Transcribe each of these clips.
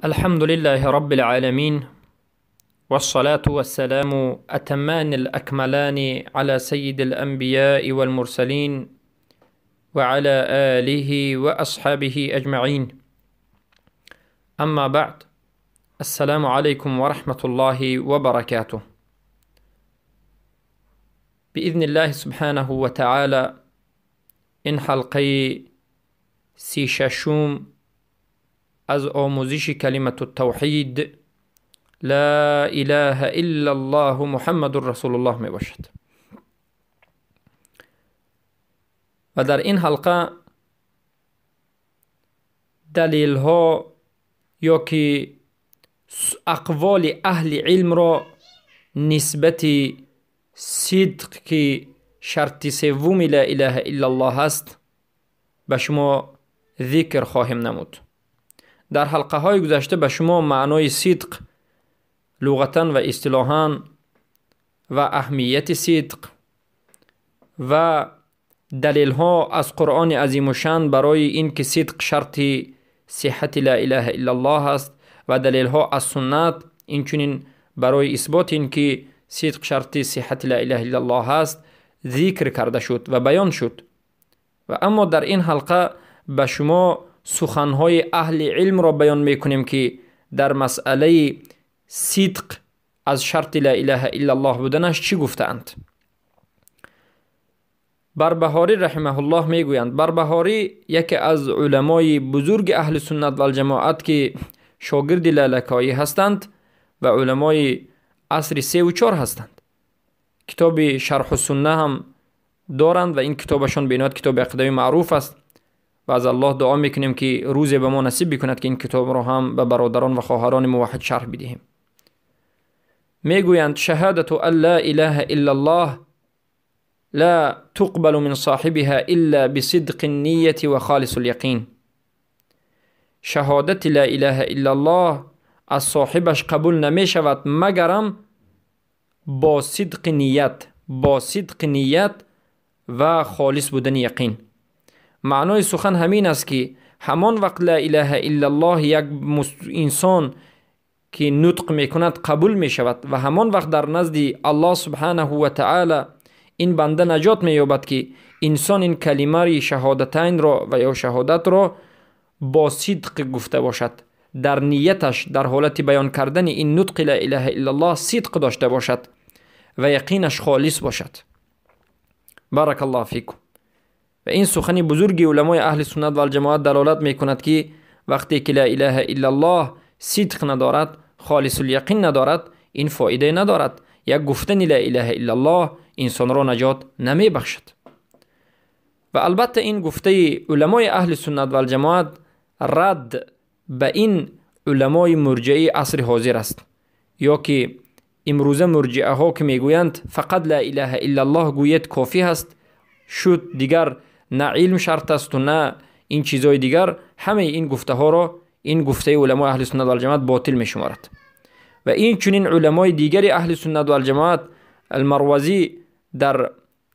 الحمد لله رب العالمين، والصلاة والسلام أتمان الأكملان على سيد الأنبياء والمرسلين وعلى آله وأصحابه أجمعين. أما بعد، السلام عليكم ورحمة الله وبركاته. بإذن الله سبحانه وتعالى این حلقه 36 از آموزش کلمة التوحید لا اله الا الله محمد رسول الله می باشد. و در این حلقه دلیل ها یا که اقوال اهل علم را نسبت صدق که شرط سوم لا اله الا الله است به شما ذکر خواهیم نمود. در حلقه های گذشته به شما معنای صدق لغتا و اصطلاحا و اهمیت صدق و دلیل ها از قرآن عظیم الشان برای این که صدق شرط صحت لا اله الا الله است و دلیل ها از سنت اینچنین برای اثبات این که صدق شرط صحت لا اله الا الله است ذکر کرده شد و بیان شد. و اما در این حلقه به شما سخنهای اهل علم را بیان میکنیم که در مسئله صدق از شرط لا اله الا الله بودنش چی گفتند. بربهاری رحمه الله میگویند، بربهاری یکی از علمای بزرگ اهل سنت و الجماعت که شاگرد لالکایی هستند و علمای عصر 3 و 4 هستند. کتاب شرح السنه هم دارند و این کتابشان بینات کتاب عقیدوی معروف است و از الله دعا میکنیم که روز به ما نصیب بکند که این کتاب را هم به برادران و خواهران موحد شرح بدهیم. میگویند شهادت ان لا اله الا الله لا تقبل من صاحبها الا بصدق النیة و خالص الیقین. شهادت لا اله الا الله از صاحبش قبول نمی شود مگرم با صدق نیت، با صدق نیت و خالص بودن یقین. معنای سخن همین است که همان وقت لا اله الا الله یک انسان که نطق میکند قبول میشود و همان وقت در نزد الله سبحانه و تعالی این بنده نجات مییابد که انسان این کلمه شهادتین را و یا شهادت را با صدق گفته باشد، در نیتش در حالت بیان کردن این نطق لا اله الا الله صدق داشته باشد و یقینش خالص باشد. بارک الله فیکم. و این سخن بزرگ علمای اهل سنت و الجماعت دلالت میکند که وقتی که لا اله الا الله صدق ندارد، خالص الیقین ندارد، این فایده ندارد. یک گفتن لا اله الا الله انسان را نجات نمی بخشد. و البته این گفته علمای اهل سنت و الجماعت رد به این علمای مرجعی عصر حاضر است، یا که امروزه مرجعه ها که میگویند فقط لا اله الا الله گوید کافی است شد، دیگر نه علم شرط است و نه این چیزهای دیگر، همه این گفته ها را این گفته علمای اهل سنت و الجماعت باطل می شمارد. و این چنین علمای دیگر اهل سنت و الجماعت المروزی در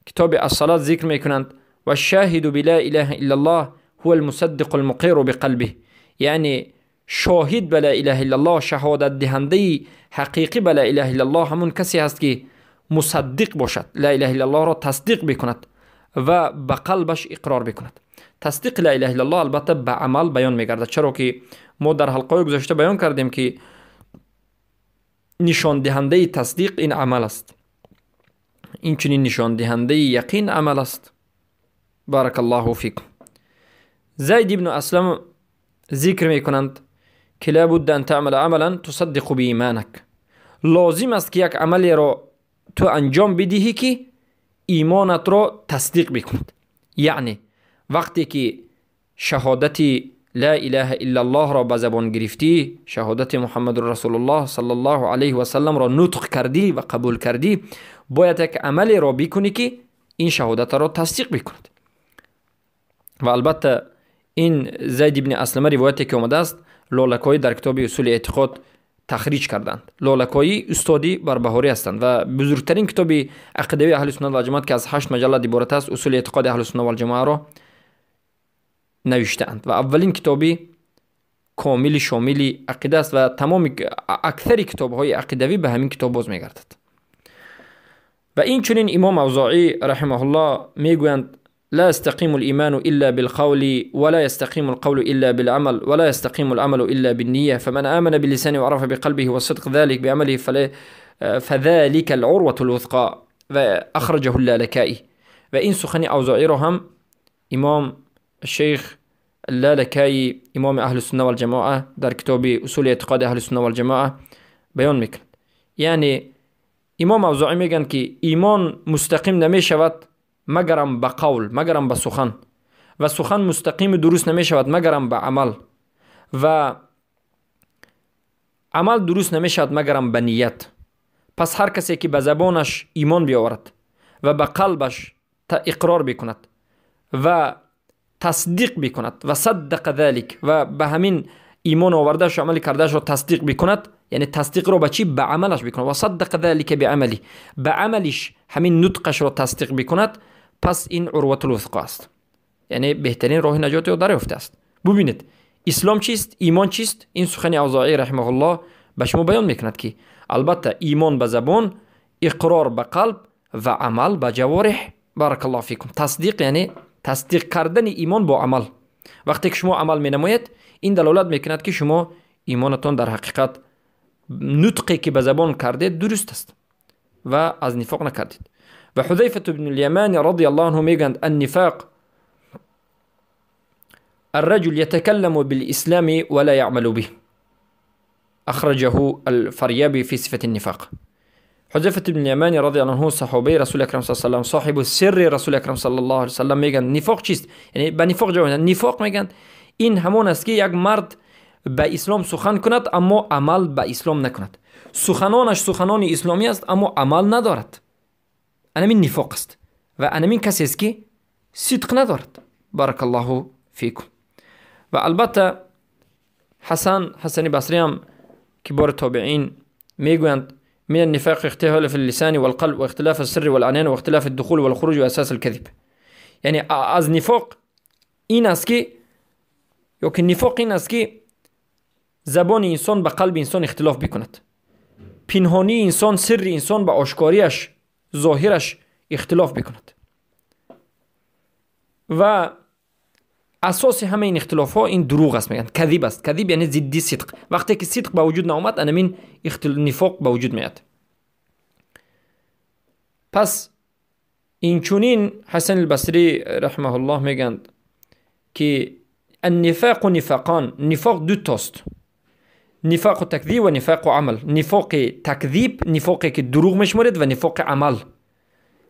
کتاب الصلاة ذکر میکنند و الشاهد بلا اله الا الله هو المصدق المقر بقلبه، یعنی شاهد به لا اله الا الله، شهادت دهنده حقیقی به لا اله الا الله همون کسی هست که مصدق باشد، لا اله الا الله را تصدیق بکند و به قلبش اقرار بکند. تصدیق لا اله الا الله البته به عمل بیان میگردد، چرا که ما در حلقه گذشته بیان کردیم که نشان دهنده تصدیق این عمل است، این چنین نشان دهنده یقین عمل است. بارک الله فیکم. زید ابن اسلم ذکر میکنند که لابد ان تعمل عملا تصدق بایمانک، لازم است که یک عملی را تو انجام بدهی که ایمانت را تصدیق بکند. یعنی وقتی که شهادت لا اله الا الله را به زبان گرفتی، شهادت محمد رسول الله صلی الله علیه و سلم را نطق کردی و قبول کردی، باید یک عملی را بکنی که این شهادت را تصدیق بکند. و البته این زید ابن اسلم روایتی که آمده است لالکایی در کتاب اصول اعتقاد تخریج کردند. لالکایی استادی بربهاری هستند و بزرگترین کتاب عقیدوی اهل سنت و جماعت که از 8 مجلد عبارت است اصول اعتقاد اهل سنت و الجماعه را نوشته‌اند و اولین کتابی комили шомили ақида аст ва тамоми аксари китобҳои ақидавӣ ба ҳамин китоб боз мегардад. Ва инчунин имом Авзоӣ раҳимаҳуллоҳ мегӯянд: لا يستقيم الإيمان إلا بالقول ولا يستقيم القول إلا بالعمل ولا يستقيم العمل إلا بالنية، فمن آمن بلسانه وعرف بقلبه وصدق ذلك بعمله فذلك العروة الوثقى. و أخرجه اللالكائي. و این سخن اوزاعی را هم امام الشیخ اللالکایی، امام اهل السنة والجماعة، در کتاب اصول اعتقاد اهل السنة والجماعة بیان میکند. یعنی امام اوزاعی میگن که ایمان مستقیم نمیشود مگرم به قول، مگرم به سخن، و سخن مستقیم درست نمیشود مگرم به عمل، و عمل درست نمیشود مگرم به نیت. پس هر کسی که به زبانش ایمان بیاورد و به قلبش اقرار بکند و تصدیق بکند و صدق ذلك و به همین ایمان آوردهش و عمل کردهش را تصدیق بکند، یعنی تصدیق را به چی؟ به عملش بکند، و صدق ذلك بعملی، به عملش همین نطقش را تصدیق بکند، پس این عروة الوثقا است، یعنی بهترین راه نجات او دریافته است. ببینید اسلام چیست، ایمان چیست. این سخن اوزاعی رحمه الله به شما بیان میکند که البته ایمان به زبان، اقرار به قلب و عمل به جوارح. بارک الله فیکم. تصدیق یعنی تصدیق کردن ایمان با عمل. وقتی که شما عمل مینمایید این دلالت میکند که شما ایمانتان در حقیقت نطقی که به زبان کردید درست است و از نفاق نکردید. و حذیفه بن الیمان رضی الله عنه میگند: النفاق الرجل يتكلم بالإسلام ولا يعمل به. أخرجه الفريابي في صفة النفاق. حذیفه بن الیمان رضی الله عنه، صحابه رسول اکرم صلی الله علیه و صاحب سر رسول اکرم صلی الله علیه و سلم، میگن نفاق چیست؟ یعنی به نفاق جواب میدن. نفاق میگن این همون است که یک مرد به اسلام سخن کند اما عمل به اسلام نکند، سخنانش سخنان اسلامی است اما عمل ندارد. انمین نفاق است و انمین کسی است که صدق ندارد. بارک الله فیکم. و البته حسن بصری هم کبار تابعین میگویند: من النفاق اختلاف اللسان والقلب واختلاف السر والعلن واختلاف الدخول والخروج واساس الكذب. یعنی از نفاق این است که یا که نفاق این است که زبان انسان به قلب انسان اختلاف بکند، پنهانی انسان، سر انسان به آشکاریش، ظاهرش اختلاف بکند و اساس همه این اختلاف ها این دروغ است. میگن کذب است. کذب یعنی ضدی صدق. وقتی که صدق به وجود نامد انمین نفاق به وجود میاد. پس اینچونین حسن البصری رحمه الله میگند که النفاق نفاقان، نفاق دو تاست، نفاق تکذیب و نفاق عمل. نفاق تکذیب نفاقی که دروغ میشمارید و نفاق عمل.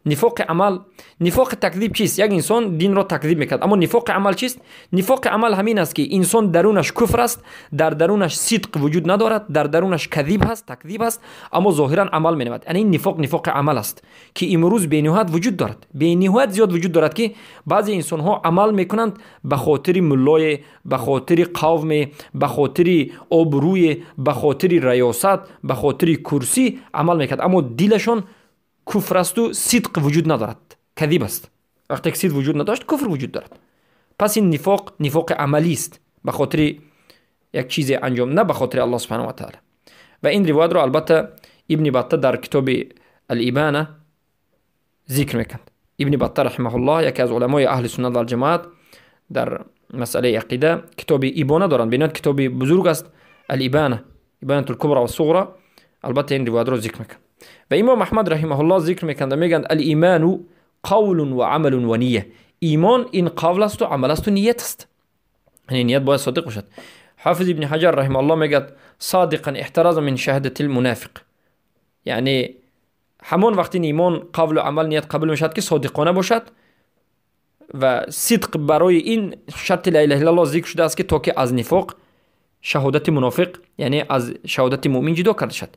نفاق عمل، نفاق تکذیب چیست؟ یک انسان دین را تکذیب میکرد. اما نفاق عمل چیست؟ نفاق عمل همین است که انسان درونش کفر است، در درونش صدق وجود ندارد، در درونش کذیب هست، تکذیب است، اما ظاهرا عمل مینماید. یعنی این نفاق نفاق عمل است که امروز بینهایت وجود دارد، بینهایت زیاد وجود دارد که بعضی انسان ها عمل میکنند به خاطر ملای، به خاطر قوم، به خاطر آبروی، به خاطر ریاست، به خاطر کرسی عمل میکرد، اما دلشان کفر است و صدق وجود ندارد، کذب است. وقتی که صدق وجود نداشت کفر وجود دارد. پس این نفاق نفاق عملی است، به خاطر یک چیز انجام، نه به خاطر الله سبحانه و تعالی. و این روایت را البته ابن بطه در کتاب الابانه ذکر میکند. ابن بطه رحمه الله یکی از علمای اهل سنت و جماعت در مسئله عقیده کتاب ابانه دارند. ببینید کتاب بزرگ است، الابانه، ابانه الکبرى و الصغرى. البته این روایت را ذکر میکند. و امام احمد رحمه الله ذکر میکند، میگند: الایمان قول و عمل و نیه. ایمان این قول است و عمل است و نیت است، یعنی نیت باید صادق باشد. حافظ ابن حجر رحمه الله میگد: صادقا احتراز من شهادة المنافق. یعنی همون وقتی ایمان قول و عمل نیت قبول میشد که صادقانه باشد و صدق برای این شرط لا اله الا الله ذکر شده است که تا که از نفاق شهادت منافق، یعنی از شهادت مؤمن جدا کرده شد.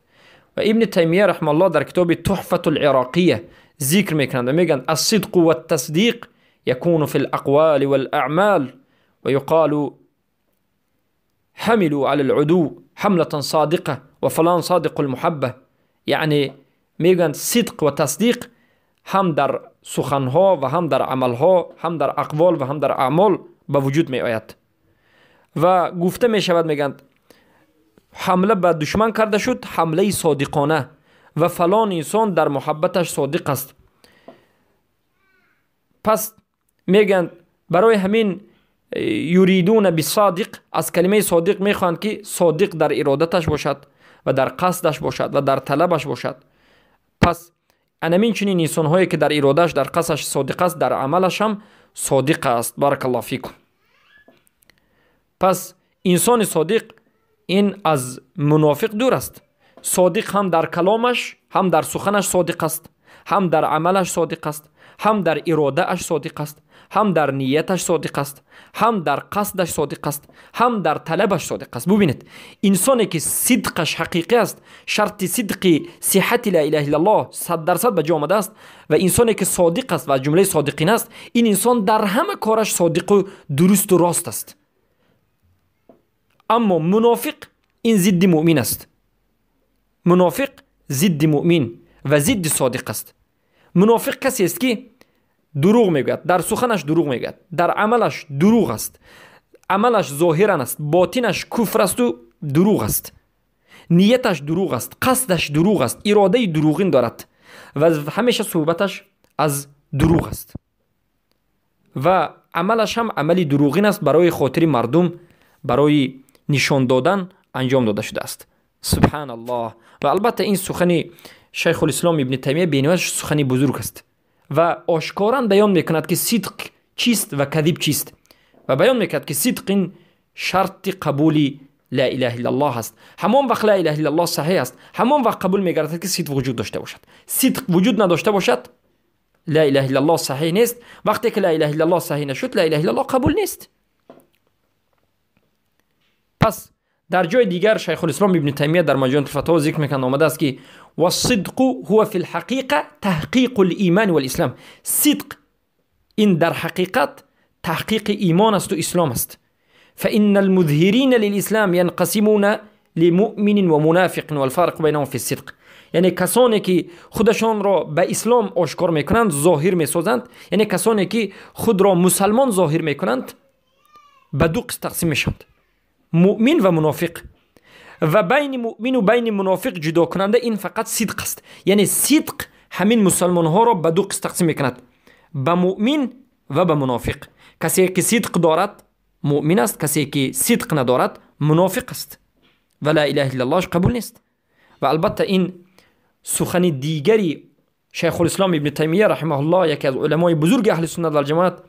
و ابن تیمیه رحمه الله در کتاب تحفة العراقیه ذکر میکنند و میگن: الصدق والتصدیق يكون في الأقوال والأعمال، ويقال حملوا على العدو حملة صادقة وفلان صادق المحبة. یعنی میگن صدق و تصدیق هم در سخنها و هم در عملها، هم در اقوال و هم در اعمال به وجود می آید. Ва гуфта мешавад, мегӯянд, ҳамла ба душман карда шуд, ҳамлаи содиқона, ва фалон инсон дар муҳаббаташ содиқ аст. Пас мегӯянд, барои ҳамин юридуна бисодиқ, аз калимаи содиқ мехоҳанд, ки содиқ дар иродаташ бошад ва дар қасдаш бошад ва дар талабаш бошад. Пас анамин чунин инсонҳое, ки дар иродааш, дар қасдаш содиқ аст, дар амалаш ҳам содиқ аст. Баракаллоҳу фикум. Пас инсони содиқ ин аз мунофиқ дур аст. Содиқ ҳам дар каломаш, ҳам дар суханаш содиқ аст, ҳам дар амалаш содиқ аст, ҳам дар иродааш содиқ аст, ҳам дар нияташ содиқ аст, ҳам дар қасдаш содиқ аст, ҳам дар талабаш содиқ аст. Бубинед, инсоне ки сидқаш ҳақиқӣ аст, шарти сидқи сиҳати ла илаҳа иллаллоҳ 100% ба ҷо омадааст, ва инсоне ки содиқ аст ва аз ҷумлаи содиқин аст, ин инсон дар ҳама кораш содиқу дурусту рост аст. Аммо мунофиқ ин зидди муъмин аст. Мунофиқ зидди муъмин ва зидди содиқ аст. Мунофиқ касест, ки дурӯғ мегӯяд, дар суханаш дурӯғ мегӯяд, дар амалаш дурӯғ аст, амалаш зоҳиран аст, ботинаш куфр асту дурӯғ аст, нияташ дурӯғ аст, қасдаш дурӯғ аст, иродаи дурӯғин дорад ва ҳамеша суҳбаташ аз дурӯғ аст ва амалаш ҳам амали дурӯғин аст, барои хотири мардум, барои нишон додан анҷом дода шудааст. Субҳаналлоҳ. Ва албатта, ин сухани Шайхулислом Ибни Таймия бениҳоят сухани бузург аст ва ошкоран баён мекунад, ки сидқ чист ва кадиб чист, ва баён мекунад, ки сидқ ин шарти қабули ла илаҳа иллаллоҳ аст. Ҳамон вақт ла илаҳа иллаллоҳ саҳеҳ аст, ҳамон вақт қабул мегардад, ки сидқ вуҷуд дошта бошад. Сидқ вуҷуд надошта бошад, ла илаҳа иллаллоҳ саҳеҳ нест. Вақте ки ла илаҳа иллаллоҳ саҳеҳ нашуд, ла илаҳа иллаллоҳ қабул нест. Пас дар ҷои дигар Шайхулислом Ибни Таймия дар Маҷмӯатулфатово зикр мекунанд, омадааст, ки والصدق هو في الحقيقة تحقيق الإيمان والإسلام. صدق ин дар ҳақиқат таҳқиқи имон асту ислом аст. فإن المظهرين للإسلام ينقسمون لمؤمن ومنافق والفرق بينهم في الصدق. Яъне касоне ки худашонро ба ислом ошкор мекунанд, зоҳир месозанд, яъне касоне ки худро мусалмон зоҳир мекунанд, ба ду қисм тақсим мешаванд: муъмин ва мунофиқ. Ва байни муъмину байни мунофиқ ҷудокунанда ин фақат сидқ аст. Яъне сидқ ҳамин мусалмонҳоро ба ду қисм тақсим мекунад: ба муъмин ва ба мунофиқ. Касе ки сидқ дорад, муъмин аст, касе ки сидқ надорад, мунофиқ аст ва ла илаҳа иллаллоҳш қабул нест. Ва албатта, ин сухани дигари Шайхулислом Ибни Таймия раҳимаҳуллоҳ, яке аз уламои бузурги аҳли суннат валҷамоат,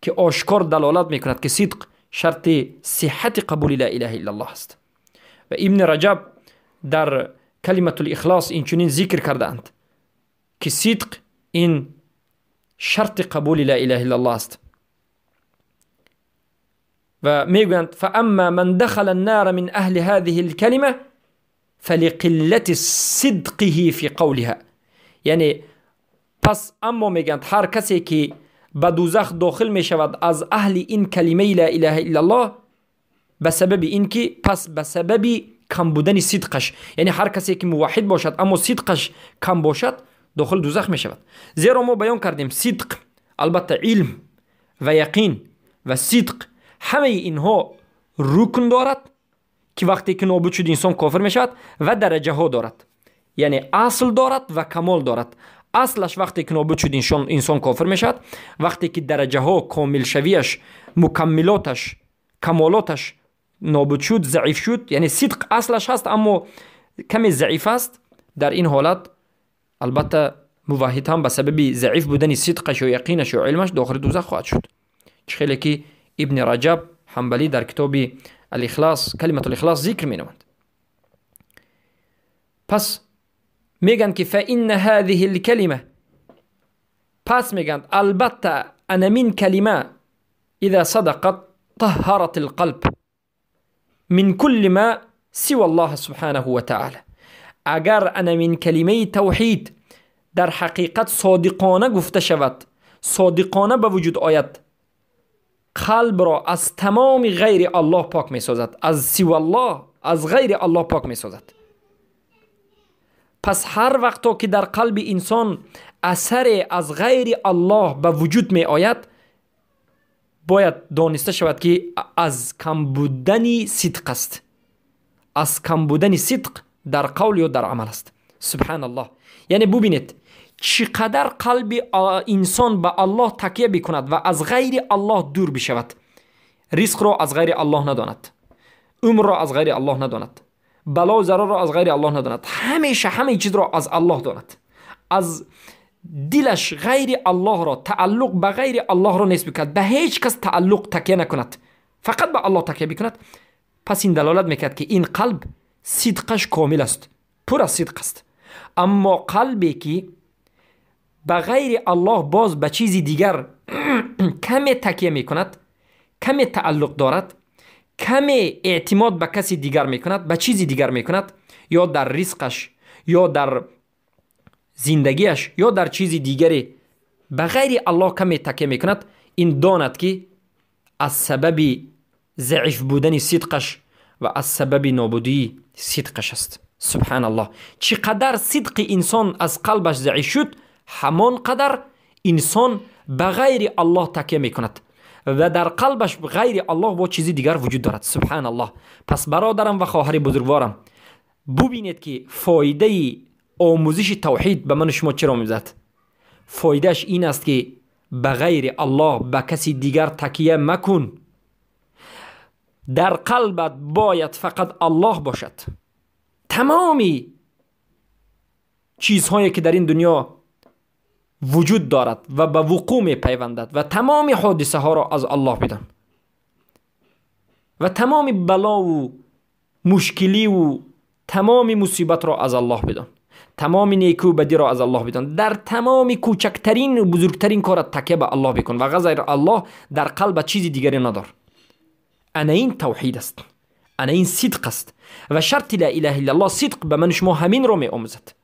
ки ошкор далолат мекунад, ки сидқ шарти сиҳати қабули ла илаҳа иллаллоҳ аст. Ва Ибни Раҷаб дар Калиматул Ихлос инчунин зикр кардаанд, ки сидқ ин шарти қабули ла илаҳа иллаллоҳ аст, ва мегӯянд: فأما من دخل النار من أهل هذه الكلمة فلقلة صدقه في قولها. Яъне пас аммо, мегӯянд, ҳар касе ки ба дузах дохил мешавад аз аҳли ин калимаи ла илаҳа иллаллоҳ, ба сабаби ин ки пас ба сабаби кам будани сидқаш. Яъне ҳар касе ки муваҳҳид бошад, аммо сидқаш кам бошад, дохили дузах мешавад. Зеро мо баён кардем, сидқ, албатта, илм ва яқин ва сидқ, ҳамаи инҳо рукн дорад, ки вақте ки нобуд шуд, инсон кофир мешавад, ва дараҷаҳо дорад, яъне асл дорад ва камол дорад. Аслаш вақте ки нобуд шуд, инсон кофир мешавад. Вақте ки дараҷаҳо, комилшавиаш, мукаммилоташ, камолоташ нобуд шуд, заиф шуд, яъне сидқ аслаш ҳаст, аммо каме заиф аст, дар ин ҳолат албатта муваҳҳид ҳам ба сабаби заиф будани сидқаш ё яқинаш ё илмаш дохили дузах хоҳад шуд, чӣ хеле ки Ибни Раҷаб Ҳамбалӣ дар китоби Алихлас, Калиматулихлас зикр менамояд. Пас мегӯянд, ки فإن هذه الكلمة, пас мегӯянд, албатта анамин калима إذا صدقت طهرت القلب من كل ما سوى الله سبحانه وتعالى. Агар анамин калимаи тавҳид дар ҳақиқат содиқона гуфта шавад, содиқона ба вуҷуд ояд, қалбро аз тамоми ғайри Аллоҳ пок месозад, аз сиваллоҳ, аз ғайри Аллоҳ пок месозад. Пас ҳар вақто ки дар қалби инсон асаре аз ғайри Аллоҳ ба вуҷуд меояд, Бояд дониста шавад, ки аз кам будани сидқ аст, аз кам будани сидқ дар қавл ё дар амал аст. Субҳаналлоҳ. Яъне бубинед, чӣ қадар қалби инсон ба Аллоҳ такя бикунад ва аз ғайри Аллоҳ дур бишавад, ризқро аз ғайри Аллоҳ надонад, умрро аз ғайри Аллоҳ надонад, бало зарарро аз ғайри Аллоҳ надонад, ҳамеша ҳамаи чизро аз Аллоҳ донад, аз дилаш ғайри Аллоҳро, тааллуқ ба ғайри Аллоҳро нест бикунад, ба ҳеҷ кас тааллуқ такя накунад, фақат ба Аллоҳ такя бикунад. Пас ин далолат мекард, ки ин қалб сидқаш комил аст, пур аз сидқ аст. Аммо қалбе ки ба ғайри Аллоҳ боз ба чизи дигар каме такя мекунад, каме тааллуқ дорад, каме эътимод ба каси дигар мекунад, ба чизи дигар мекунад, ё дар ризқаш, ё дар зиндагиаш, ё дар чизи дигаре ба ғайри Аллоҳ каме такя мекунад, ин донад, ки аз сабаби заиф будани сидқаш ва аз сабаби нобудии сидқаш аст. Субҳаналлоҳ. Чӣ қадар сидқи инсон аз қалбаш заиф шуд, ҳамон қадар инсон ба ғайри Аллоҳ такя мекунад ва дар қалбаш ғайри Аллоҳ бо чизи дигар вуҷуд дорад. Субҳаналлоҳ. Пас бародарам ва хоҳари бузургворам, бубинед, ки фоидаи омӯзиши тавҳид ба ману шумо чиро мезад. Фоидааш ин аст, ки ба ғайри Аллоҳ ба каси дигар такя макун. Дар қалбат бояд фақат Аллоҳ бошад. Тамоми чизҳое ки дар ин дунё вуҷуд дорад ва ба вуқӯъ мепайвандад ва тамоми ҳодисаҳоро аз Аллоҳ бидон ва тамоми балову мушкиливу тамоми мусибатро аз Аллоҳ бидон, тамоми некӯ бадиро аз Аллоҳ бидон, дар тамоми кӯчактарину бузургтарин корат такя ба Аллоҳ бикун ва ғайри Аллоҳ дар қалбат чизи дигаре надор. Ана ин тавҳид аст, ана ин сидқ аст ва шарти ла илаҳа иллаллоҳ сидқ ба ману шумо ҳаминро меомӯзад.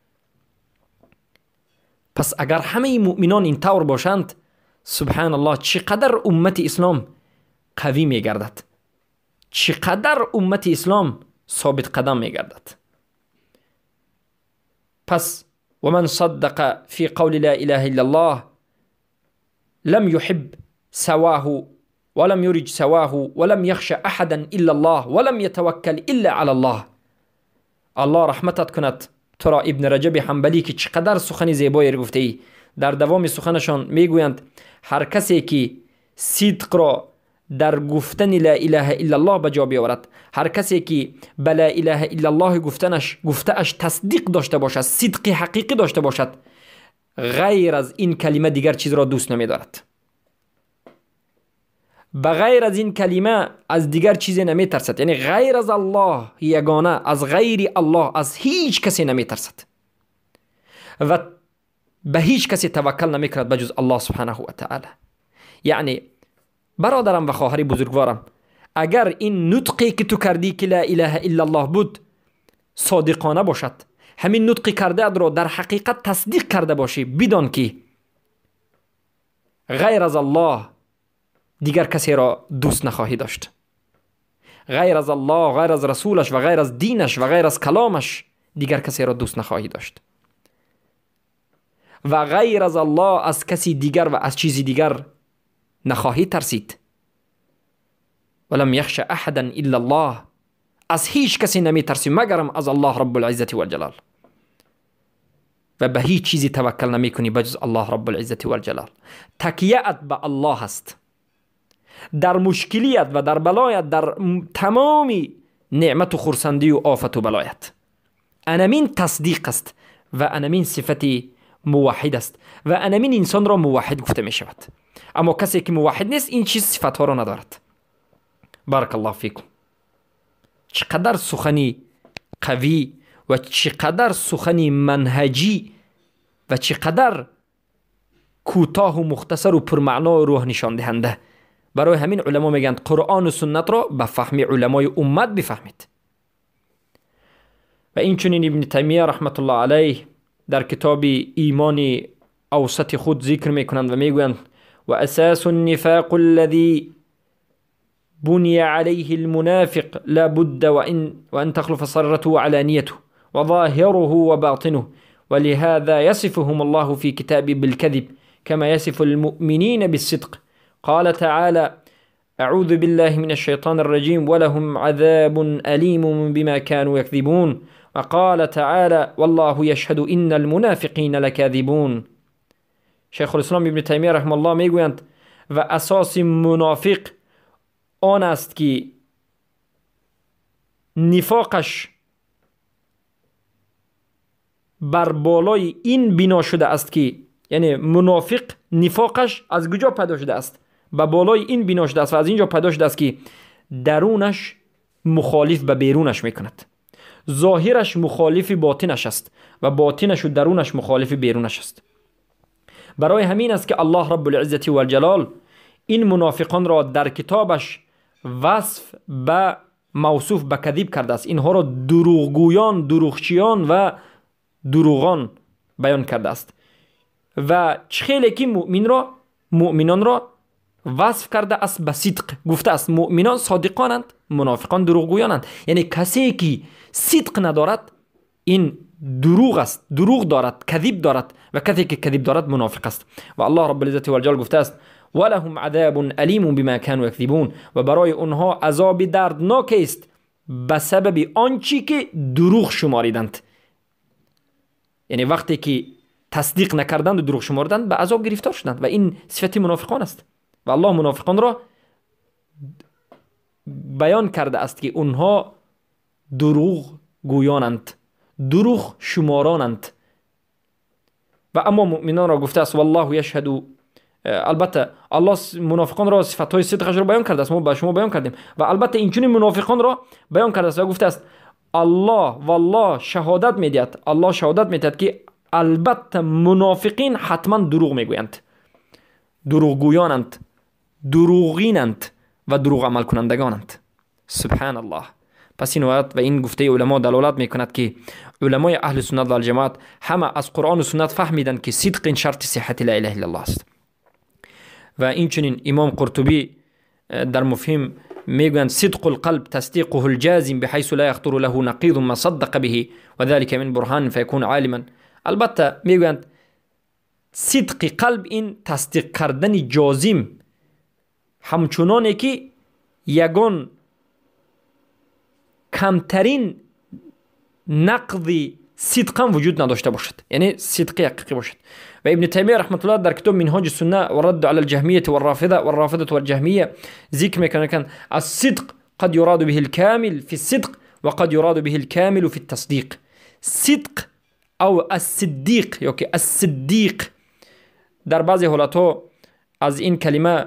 Пас агар ҳамаи муъминон ин тавр бошанд, субҳаналлоҳ, чӣ қадар уммати ислом қавӣ мегардад, чӣ қадар уммати ислом собитқадам мегардад. Пас ومن صدق في قول لا إله إلا الله لم يحب سواه ولم يرج سواه ولم يخش أحدا إلا الله ولم يتوكل إلا على الله. Аллоҳ раҳматат кунад туро, Ибни Раҷаби Ҳамбалӣ, ки чӣ қадар сухани зебое гуфтаӣ. Дар давоми суханашон мегӯянд: ҳар касе ки сидқро дар гуфтани ла илаҳа иллаллоҳ ба ҷо биёварад, ҳар касе ки ба ла илаҳа иллаллоҳи гуфтанаш гуфтааш тасдиқ дошта бошад, сидқи ҳақиқӣ дошта бошад, ғайр аз ин калима дигар чизро дӯст намедорад, ба ғайр аз ин калима аз дигар чизе наметарсад, яъне ғайр аз Аллоҳ ягона, аз ғайри Аллоҳ аз ҳеҷ касе наметарсад ва ба ҳеҷ касе таваккал намекунад ба ҷуз Аллоҳ субҳанаҳу ва таъала. Яъне бародарам ва хоҳари бузургворам, агар ин нутқе ки ту кардӣ, ки ла илаҳа иллаллоҳ буд, содиқона бошад, ҳамин нутқи кардаатро дар ҳақиқат тасдиқ карда бошӣ, бидон, ки ғайр аз Аллоҳ дигар касеро дӯст нахоҳӣ дошт, ғайр аз Аллоҳ, ғайр аз расулаш ва ғайр аз динаш ва ғайр аз каломаш дигар касеро дӯст нахоҳӣ дошт ва ғайр аз Аллоҳ аз каси дигар ва аз чизи дигар нахоҳӣ тарсид. ولم يخش أحدا إلا الله, аз ҳеҷ касе наметарсӣ, магарам аз Аллоҳ раббулиззати валҷалал, ва ба ҳеҷ чизе таваккал намекунӣ ба ҷуз Аллоҳ раббулиззати валҷалал. Такияат ба Аллоҳ аст дар мушкилият ва дар балоят, дар тамоми неъмату хурсандию офату балоят. Анамин тасдиқ аст ва анамин сифати муваҳҳид аст ва анамин инсонро муваҳҳид гуфта мешавад. Аммо касе ки муваҳҳид нест, ин чиз сифатҳоро надорад. Баракаллоҳу фикум. Чӣ қадар сухани қавӣ ва чӣ қадар сухани манҳаҷӣ ва чӣ қадар кӯтоҳу мухтасару пурмаънову рӯҳнишондиҳанда. Барои ҳамин уламо мегӯянд: Қуръону суннатро ба фаҳми уламои уммат бифаҳмед. Ва инчунин Ибни Таймия раҳматуллоҳ алайҳ дар китоби Имони Авсати худ зикр мекунанд ва мегӯянд: وأساس النفاق الذي بني عليه المنافق لا بد وأن تخلف سرته وعلانيته وظاهره وباطنه، ولهذا يصفهم الله في كتابه بالكذب كما يصف المؤمنين بالصدق. قال تعالى: اعوذ بالله من الشیطان الرجیم ولهم عذاب الیم بما كانوا یکذبون. وقال تعالی والله یشهد ان المنافقین لکاذبون. شیخ الاسلام ابن تیمیه رحمه الله میگویند و اساس منافق آن است که نفاقش بر بالای این بنا شده است که، یعنی منافق نفاقش از کجا پیدا شده است؟ به بالای این بنا شده است و از اینجا پیدا شده است که درونش مخالف به بیرونش میکند، ظاهرش مخالف باطنش است و باطنش و درونش مخالف بیرونش است. برای همین است که الله رب العزة والجلال این منافقان را در کتابش وصف به موصوف به کذب کرده است، اینها را دروغگویان، دروغچیان و دروغان بیان کرده است و خیلی که مؤمنان را وصف کرده است به صدق، گفته است مؤمنان صادقانند، منافقان دروغگویانند. یعنی کسی که صدق ندارد این دروغ است، دروغ دارد، کذب دارد و کسی که کذب دارد منافق است. و الله رب العزة والجلال گفته است ولهم عذاب الیم بما كانوا یکذبون، و برای اونها عذاب دردناک است به سبب آنچه که دروغ شماریدند. یعنی وقتی که تصدیق نکردند و دروغ شماردند به عذاب گرفتار شدند و این صفت منافقان است. و الله منافقان را بیان کرده است که اونها دروغ گویانند، دروغ شمارانند. و اما مؤمنان را گفته است والله یشهد. البته الله منافقان را صفتهای صدقش را بیان کرده است، ما به شما بیان کردیم و البته اینچنین منافقان را بیان کرده است و گفته است الله والله شهادت میدهد، الله شهادت میدهد که البته منافقین حتما دروغ میگویند، دروغگویانند، دروغینند و دروغ عمل کنندگانند. سبحان الله. پس این آیات و این گفته علما دلالت میکند که علمای اهل سنت و الجماعت همه از قرآن و سنت فهمیدند که صدق این شرط صحت لا اله الا الله است. و اینچنین امام قرطبی در مفهم میگویند صدق القلب تصدیقه الجازم بحيث لا يخطر له نقيض ما صدق به وذلك من برهان فيكون عالما. البته میگویند صدق قلب این تصدیق کردن جازم، همچنانه که یگان کمترین نقض صدق هم وجود نداشته باشد، یعنی صدق حقیقی باشد. و ابن تیمیه رحمت الله در کتاب منهاج السنه و رد علی الجهمیه والرافضه والرافضه والجهمیه ذکر میکنه الصدق قد يراد به الكامل في الصدق وقد يراد به الكامل في التصدیق. صدق او الصدیق یا که الصدیق در بعضی حالتها از این کلمه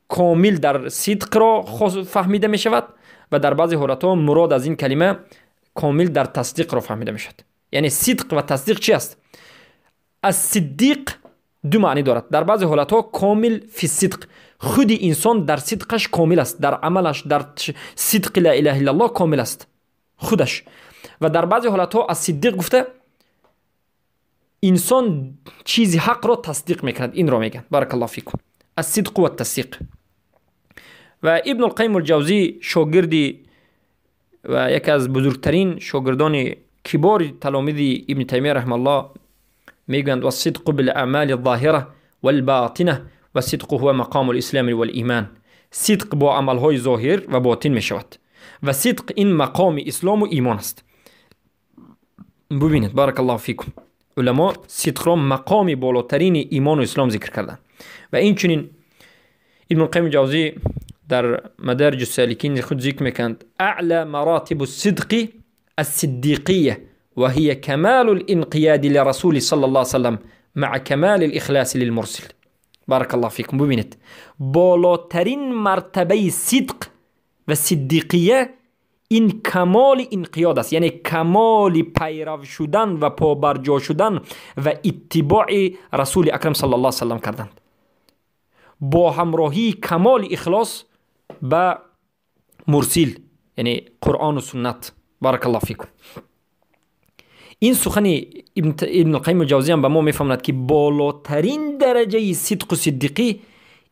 کامل در صدق را فهمیده می شود و در بعضی حالتها مراد از این کلمه کامل در تصدیق را فهمیده می شود. یعنی صدق و تصدیق چی است؟ الصدیق دو معنی دارد. در بعضی حالتها کامل فی صدق، خود انسان در صدقش کامل است، در عملش، در صدق لا اله الا الله کامل است خودش. و در بعضی حالتها الصدیق گفته انسان چیزی حق را تصدیق میکند، این را میگن. بارک الله فیکم. الصدق و التصدیق. و ابن القیم الجوزی شاگردی و یکی از بزرگترین شاگردان کبار تلامید ابن تیمیه رحمه الله میگویند والصدق بالاعمال الظاهره والباطنه والصدق هو مقام الاسلام والایمان. صدق با عملهای ظاهر و باطن میشود و صدق این مقام اسلام و ایمان است. ببینید بارک الله فیکم، علما صدق را مقام بالاترین ایمان و اسلام ذکر کردند. و این چنین ابن القیم جوزی در مدارج السالکین خود ذکر میکند اعلى مراتب الصدق الصدیقیه وهي كمال الانقياد لرسول صلى الله عليه وسلم مع كمال الإخلاص للمرسل. بارك الله فيكم. ببینید بالاترین مرتبه صدق و صدیقیه این کمال انقیاد است، یعنی کمال پیرو شدن و پابرجا شدن و اتباع رسول اکرم صلی الله علیه وسلم کردند با همراهی کمال اخلاص به مرسل، یعنی قرآن و سنت. بارک الله فیکم. این سخن ابن القیم الجوزی هم به ما میفهماند که بالاترین درجه صدق و صدیقی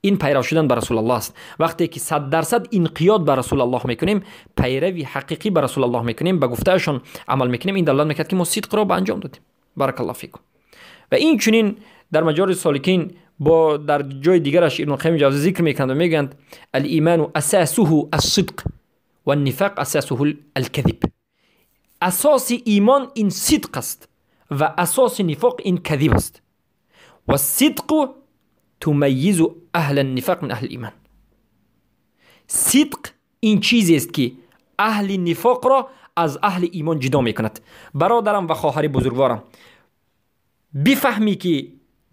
این پیرو شدن به رسول الله است. وقتی که 100% انقیاد به رسول الله میکنیم، پیروی حقیقی به رسول الله میکنیم، به گفتهشان عمل میکنیم، این دلالت میکرد که ما صدق را به انجام دادیم. بارک الله فیکم. و این چنین در مجارج سالکین با در جای دیگرش ابن القیم جوزی ذکر میکنند و میگند الایمان اساسه الصدق و النفاق اساسه الكذب. اساس ایمان این صدق است و اساس نفاق این کذب است. و الصدق تمیز اهل النفاق من اهل الایمان. صدق این چیزی است که اهل نفاق را از اهل ایمان جدا میکند. برادرم و خواهر بزرگوارم، بفهمی که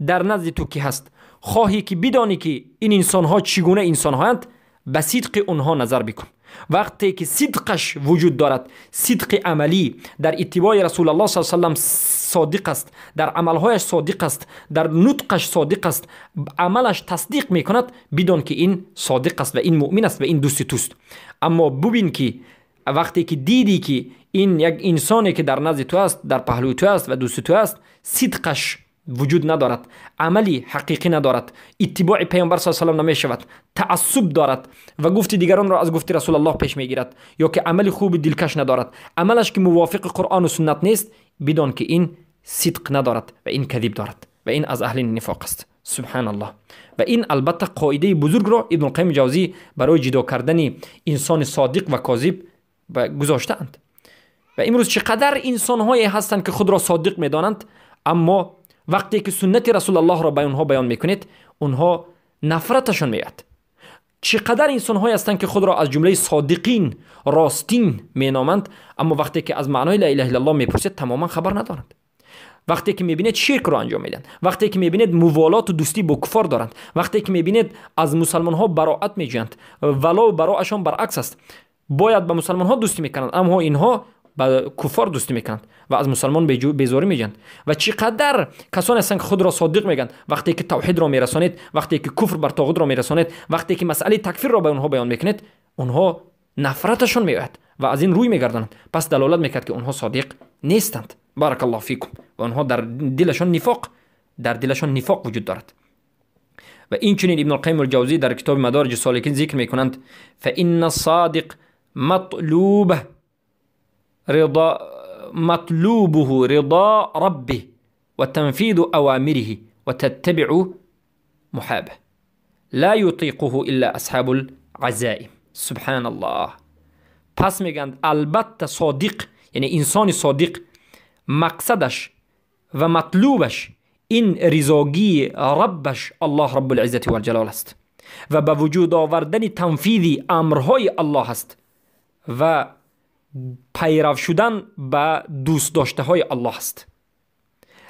در نزد تو کی هست، خواهی که بدانی که این انسان ها چگونه انسان هایند، به صدق اونها نظر بکن. وقتی که صدقش وجود دارد، صدق عملی در اتباع رسول الله صلی الله علیه و سلم صادق است، در عملهایش صادق است، در نطقش صادق است، عملش تصدیق میکند، بدان که این صادق است و این مؤمن است و این دوست توست. اما ببین که وقتی که دیدی که این یک انسانی که در نزد تو است، در پهلوی تو است و دوست تو است، صدقش وجود ندارد، عملی حقیقی ندارد، اتباع پیامبر صلی الله علیه و سلم نمیشود، تعصب دارد و گفت دیگران را از گفت رسول الله پیش میگیرد، یا که عمل خوب دلکش ندارد، عملش که موافق قرآن و سنت نیست، بدان که این صدق ندارد و این کذب دارد و این از اهل نفاق است. سبحان الله. و این البته قاعده بزرگ را ابن القیم جوزی برای جدا کردن انسان صادق و کاذب گذاشته‌اند. و امروز چقدر انسان‌هایی هستند که خود را صادق می‌دانند، اما وقتی که سنت رسول الله را به اونها بیان میکنید، اونها نفرتشان میاد. چقدر انسان‌هایی هستند که خود را از جمله صادقین، راستین مینامند، اما وقتی که از معنای لا اله الا الله میپرسید تماما خبر ندارند. وقتی که میبینید شرک را انجام میدن، وقتی که میبینید موالات و دوستی با کفار دارند، وقتی که میبینید از مسلمان ها براعت میجویند، ولا و براعشان برعکس است، باید به مسلمان ها دوستی میکنند، اما اینها به کفار دوستی میکنند و از مسلمان بیزاری میجند. و چقدر کسانی هستند که خود را صادق میگن، وقتی که توحید را میرسانید، وقتی که کفر بر طاغوت را میرسانید، وقتی که مسئله تکفیر را به اونها بیان میکنید، اونها نفرتشون میآید و از این روی میگردانند. پس دلالت میکرد که اونها صادق نیستند. بارک الله فیکم. و اونها در دلشان نفاق، در دلشان نفاق وجود دارد. و این چنین ابن القیم الجوزی در کتاب مدارج السالکین ذکر میکنند فان الصادق مطلوبه رضا مطلوبه رضا ربه وتنفيذ أوامره وتتبع محابه لا يطيقه إلا أصحاب العزائم. سبحان الله. پس میگند البته صادق، یعنی انسان صادق، مقصدش و مطلوبش این رضاگی ربش الله رب العزة والجلال است و به وجود آوردن تنفیذ امرهای الله است و پیرو شدن به دوست داشته های الله است.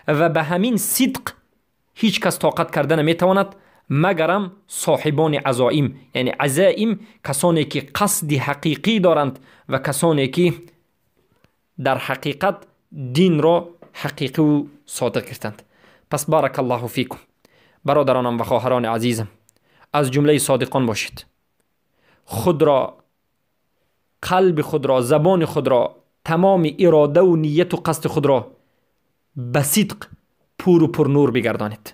و به همین صدق هیچ کس طاقت کرده نمیتواند مگرم صاحبان عزائم، یعنی عزائم کسانی که قصد حقیقی دارند و کسانی که در حقیقت دین را حقیقی و صادق گرفتند. پس بارک الله فیکم. برادرانم و خواهران عزیزم، از جمله صادقان باشید. خود را، قلب خود را، زبان خود را، تمام اراده و نیت و قصد خود را به صدق پور و پر نور بگردانید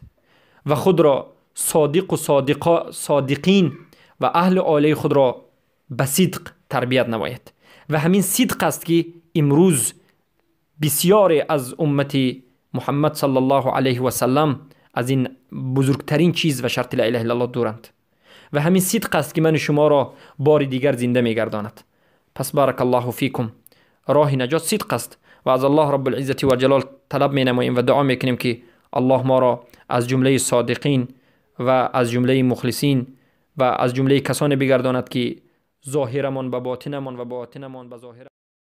و خود را صادق و صادقین و اهل عالی خود را به صدق تربیت نمایید. و همین صدق است که امروز بسیاری از امت محمد صلی الله علیه و سلم از این بزرگترین چیز و شرط لا اله الا الله دورند. و همین صدق است که من شما را بار دیگر زنده میگرداند. پس بارک الله فیکم. راه نجات صدق است و از الله رب العزة و جلال طلب می نماییم و دعا میکنیم که الله ما را از جمله صادقین و از جمله مخلصین و از جمله کسانی بگرداند که ظاهرمان به باطنمان و باطنمان به ظاهر